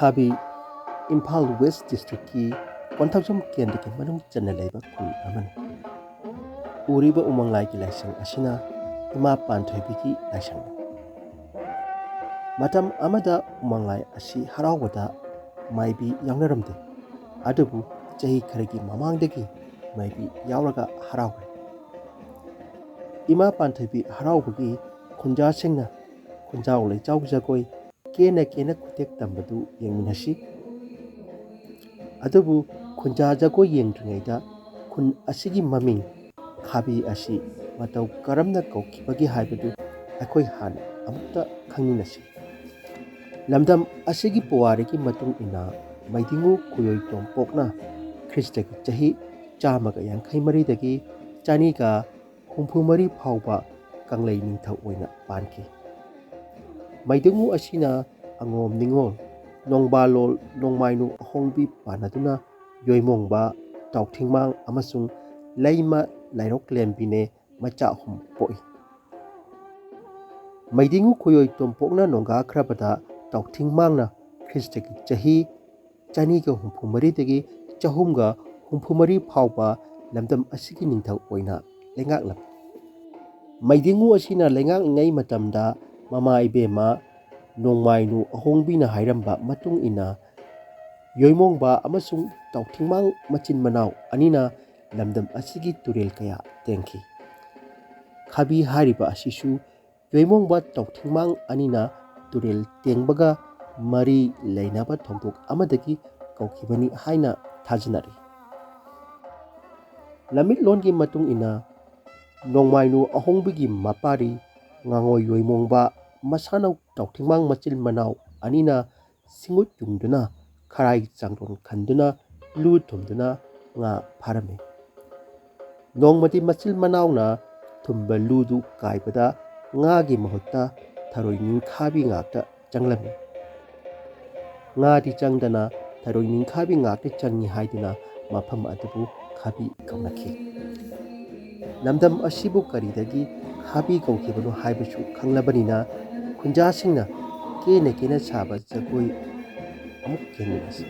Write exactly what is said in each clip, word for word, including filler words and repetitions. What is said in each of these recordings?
ꯈꯥꯕꯤ Imphal west ꯗꯤꯁꯇ꯭ꯔꯤꯛꯀꯤ ꯀꯣꯟꯊꯧꯖꯝ ꯀꯦꯟꯗ꯭ꯔꯒꯤ ꯃꯅꯨꯡ ꯆꯟꯅ ꯂꯩꯕ ꯈꯨꯜ ꯑꯃꯅꯤ꯫ ꯎꯔꯤꯕ ꯎꯃꯪ ꯂꯥꯏꯒꯤ ꯂꯥꯏꯁꯪ ꯑꯁꯤꯅ ꯏꯃꯥ ꯄꯥꯟꯊꯣꯏꯕꯤꯒꯤ ꯂꯥꯏꯁꯪꯅꯤ꯫ ꯃꯇꯝ ꯑꯃꯗ ꯎꯃꯪ ꯂꯥꯏ ꯑꯁꯤ ꯍꯔꯥꯎꯕꯗ ꯃꯥꯏꯕꯤ ꯌꯥꯎꯅꯔꯝꯗꯦ꯫ ꯑꯗꯨꯕꯨ ꯆꯍꯤ ꯈꯔꯒꯤ ꯃꯃꯥꯡꯗꯒꯤ ꯃꯥꯏꯕꯤ ꯌꯥꯎꯔꯒ ꯍꯔꯥꯎꯈ꯭ꯔꯦ꯫ ꯏꯃꯥ ꯄꯥꯟꯊꯣꯏꯕꯤ ꯍꯔꯥꯎꯕꯒꯤ ꯈꯨꯟꯖꯥꯁꯤꯡꯅ ꯈꯨꯟꯖꯥꯎ ꯂꯩꯖꯥꯎ ꯖꯒꯣꯏ ꯀꯦꯅ ꯀꯦꯅ ꯈꯨꯠꯊꯦꯛ ꯇꯝꯕꯗꯨ ꯌꯦꯡꯃꯤꯟꯅꯁꯤ꯫ ꯑꯗꯨꯕꯨ ꯈꯨꯟꯖꯥ ꯖꯒꯣꯏ ꯌꯦꯡꯗ꯭ꯔꯤꯉꯩꯗ ꯈꯨꯟ ꯑꯁꯤꯒꯤ ꯃꯃꯤꯡ ꯈꯥꯕꯤ ꯑꯁꯤ ꯃꯇꯧ ꯀꯔꯝꯅ ꯀꯧꯈꯤꯕꯒꯦ ꯍꯥꯏꯕꯗꯨ ꯑꯩꯈꯣꯏ ꯍꯥꯟꯅ ꯑꯃꯨꯛꯇ ꯈꯪꯃꯤꯟꯅꯁꯤ꯫ ꯂꯝꯗꯝ ꯑꯁꯤꯒꯤ ꯄꯨꯋꯥꯔꯤꯒꯤ ꯃꯇꯨꯡ ꯏꯟꯅ ꯃꯩꯗꯤꯡꯉꯨ ꯈꯨꯌꯣꯏ ꯇꯣꯝꯄꯣꯛꯅ ꯈ꯭ꯔꯤꯁꯇꯒꯤ ꯆꯍꯤ ꯆꯥꯝꯃꯒ ꯌꯥꯡꯈꯩ ꯃꯔꯤꯗꯒꯤ ꯆꯅꯤꯒ ꯍꯨꯝꯐꯨ ꯃꯔꯤ ꯐꯥꯎꯕ ꯀꯪꯂꯩ ꯅꯤꯡꯊꯧ ꯑꯣꯏꯅ ꯄꯥꯟꯈꯤ꯫ ꯃꯩꯗꯤꯡꯉꯨ ꯑꯁꯤꯅ ꯑꯉꯣꯝ ꯅꯤꯉꯣꯜ, ꯅꯣꯡꯕꯥꯂꯣꯜ, ꯅꯣꯡꯃꯥꯏꯅꯨ ꯑꯍꯣꯡꯕꯤ ꯄꯥꯟꯅꯗꯨꯅ ꯌꯣꯏꯃꯣꯡꯕ, ꯇꯥꯎꯊꯤꯡꯃꯥꯡ ꯑꯃꯁꯨꯡ ꯂꯩꯃ ꯂꯥꯏꯔꯣꯛꯂꯦꯝꯕꯤꯅꯦ ꯃꯆꯥ ꯑꯍꯨꯝ ꯄꯣꯛꯏ꯫ ꯃꯩꯗꯤꯡꯉꯨ ꯈꯨꯌꯣꯏ ꯇꯣꯝꯄꯣꯛꯅ ꯅꯣꯡꯒꯥꯈ꯭ꯔꯕꯗ ꯇꯥꯎꯊꯤꯡꯃꯥꯡꯅ ꯈ꯭ꯔꯤꯁꯇꯒꯤ ꯆꯍꯤ ꯆꯅꯤꯒ ꯍꯨꯝꯐꯨ ꯃꯔꯤꯗꯒꯤ ꯆꯍꯨꯝꯒ ꯍꯨꯝꯐꯨ ꯃꯔꯤ ꯐꯥꯎꯕ ꯂꯝꯗꯝ ꯑꯁꯤꯒꯤ ꯅꯤꯡꯊꯧ ꯑꯣꯏꯅ ꯂꯩꯉꯥꯛꯂꯝꯃꯤ꯫ ꯃꯩꯗꯤꯡꯉꯨ ꯑꯁꯤꯅ ꯂꯩꯉꯥꯛꯂꯤꯉꯩ ꯃꯇꯝꯗ ꯃꯃꯥ ꯏꯕꯦꯝꯃ ꯅꯣꯡꯃꯥꯏꯅꯨ ꯑꯍꯣꯡꯕꯤꯅ ꯍꯥꯏꯔꯝꯕ ꯃꯇꯨꯡ ꯏꯟꯅ ꯌꯣꯏꯃꯣꯡꯕ ꯑꯃꯁꯨꯡ ꯇꯥꯎꯊꯤꯡꯃꯥꯡ ꯃꯆꯤꯟ ꯃꯅꯥꯎ ꯑꯅꯤꯅ ꯂꯝꯗꯝ ꯑꯁꯤꯒꯤ ꯇꯨꯔꯦꯜ ꯀꯌꯥ ꯇꯦꯡꯈꯤ꯫ ꯈꯥꯕꯤ ꯍꯥꯏꯔꯤꯕ ꯑꯁꯤꯁꯨ ꯌꯣꯏꯃꯣꯡꯕ ꯇꯥꯎꯊꯤꯡꯃꯥꯡ ꯑꯅꯤꯅ ꯇꯨꯔꯦꯜ ꯇꯦꯡꯕꯒ ꯃꯔꯤ ꯂꯩꯅꯕ ꯊꯧꯗꯣꯛ ꯑꯃꯗꯒꯤ ꯀꯧꯈꯤꯕꯅꯤ ꯍꯥꯏꯅ ꯊꯥꯖꯅꯔꯤ꯫ ꯂꯝꯃꯤꯠꯂꯣꯟꯒꯤ ꯃꯇꯨꯡ ꯏꯟꯅ ꯅꯣꯡꯃꯥꯏꯅꯨ ꯑꯍꯣꯡꯕꯒꯤ ꯃꯄꯥꯔꯤ ꯉꯥꯉꯣꯏ ꯌꯣꯏꯃꯣꯡꯕ ꯃꯁꯥꯅꯧ ꯇꯥꯎꯊꯤꯡꯃꯥꯡ ꯃꯆꯤꯟ ꯃꯅꯥꯎ ꯑꯅꯤꯅ ꯁꯤꯡꯎꯠ ꯌꯨꯡꯗꯨꯅ ꯈꯔꯥꯏ ꯆꯥꯡꯗꯣꯟ ꯈꯟꯗꯨꯅ ꯂꯨ ꯊꯨꯝꯗꯨꯅ ꯉꯥ ꯐꯥꯔꯝꯃꯤ꯫ ꯅꯣꯡꯃꯗꯤ ꯃꯆꯤꯟ ꯃꯅꯥꯎꯅ ꯊꯨꯝꯕ ꯂꯨꯗꯨ ꯀꯥꯏꯕꯗ ꯉꯥꯒꯤ ꯃꯍꯨꯠꯇ ꯊꯔꯣꯏ ꯅꯤꯡꯈꯥꯕꯤ ꯉꯥꯛꯇ ꯆꯪꯂꯝꯃꯤ꯫ ꯉꯥꯗꯤ ꯆꯪꯗꯅ ꯊꯔꯣꯏ ꯅꯤꯡꯈꯥꯕꯤ ꯉꯥꯛꯇ ꯆꯪꯏ ꯍꯥꯏꯗꯨꯅ ꯃꯐꯝ ꯑꯗꯨꯕꯨ ꯈꯥꯕꯤ ꯀꯧꯅꯈꯤ꯫ ꯂꯝꯗꯝ ꯑꯁꯤꯕꯨ ꯀꯔꯤꯗꯒꯤ ꯈꯥꯕꯤ ꯀꯧꯈꯤꯕꯅꯣ ꯍꯥꯏꯕꯁꯨ ꯈꯪꯂꯕꯅꯤꯅ ꯈꯨꯟꯖꯥꯁꯤꯡꯅ ꯀꯦꯅ ꯀꯦꯅ ꯁꯥꯕ ꯖꯒꯣꯏ ꯑꯃꯨꯛ ꯌꯦꯡꯃꯤꯟꯅꯁꯤ꯫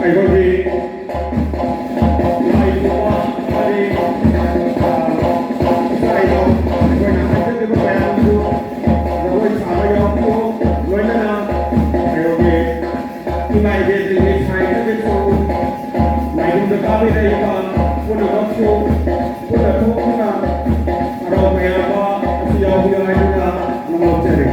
ꯑꯩꯈꯣꯏꯒꯤ ꯂꯥꯏ ꯊꯣꯛꯄ ꯑꯃꯗꯤ, ꯑ, ꯏꯆꯥ ꯏꯅꯥꯎ ꯑꯩꯈꯣꯏꯅ ꯍꯥꯏꯖꯈꯤꯕ ꯃꯌꯥꯝ ꯑꯗꯨ ꯖꯒꯣꯏ ꯁꯥꯕ ꯌꯥꯎꯕꯤꯌꯨ꯫ ꯂꯣꯏꯅꯅ ꯑꯩꯈꯣꯏꯒꯤ ꯏꯃꯥ ꯏꯕꯦꯟꯁꯤꯡꯒꯤ ꯁꯥꯏꯠꯇꯒꯤꯁꯨ ꯂꯥꯏꯕꯨꯡꯗ ꯀꯥꯕꯤꯔꯛꯏꯕ ꯄꯨꯝꯅꯃꯛꯁꯨ ꯄꯨꯟꯅ ꯊꯣꯛꯇꯨꯅ ꯍꯔꯥꯎ ꯇꯌꯥꯝꯕ ꯑꯁꯤ ꯌꯥꯎꯕꯤꯌꯨ ꯍꯥꯏꯗꯨꯅ ꯃꯪ ꯂꯧꯖꯔꯤ꯫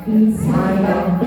Inside out.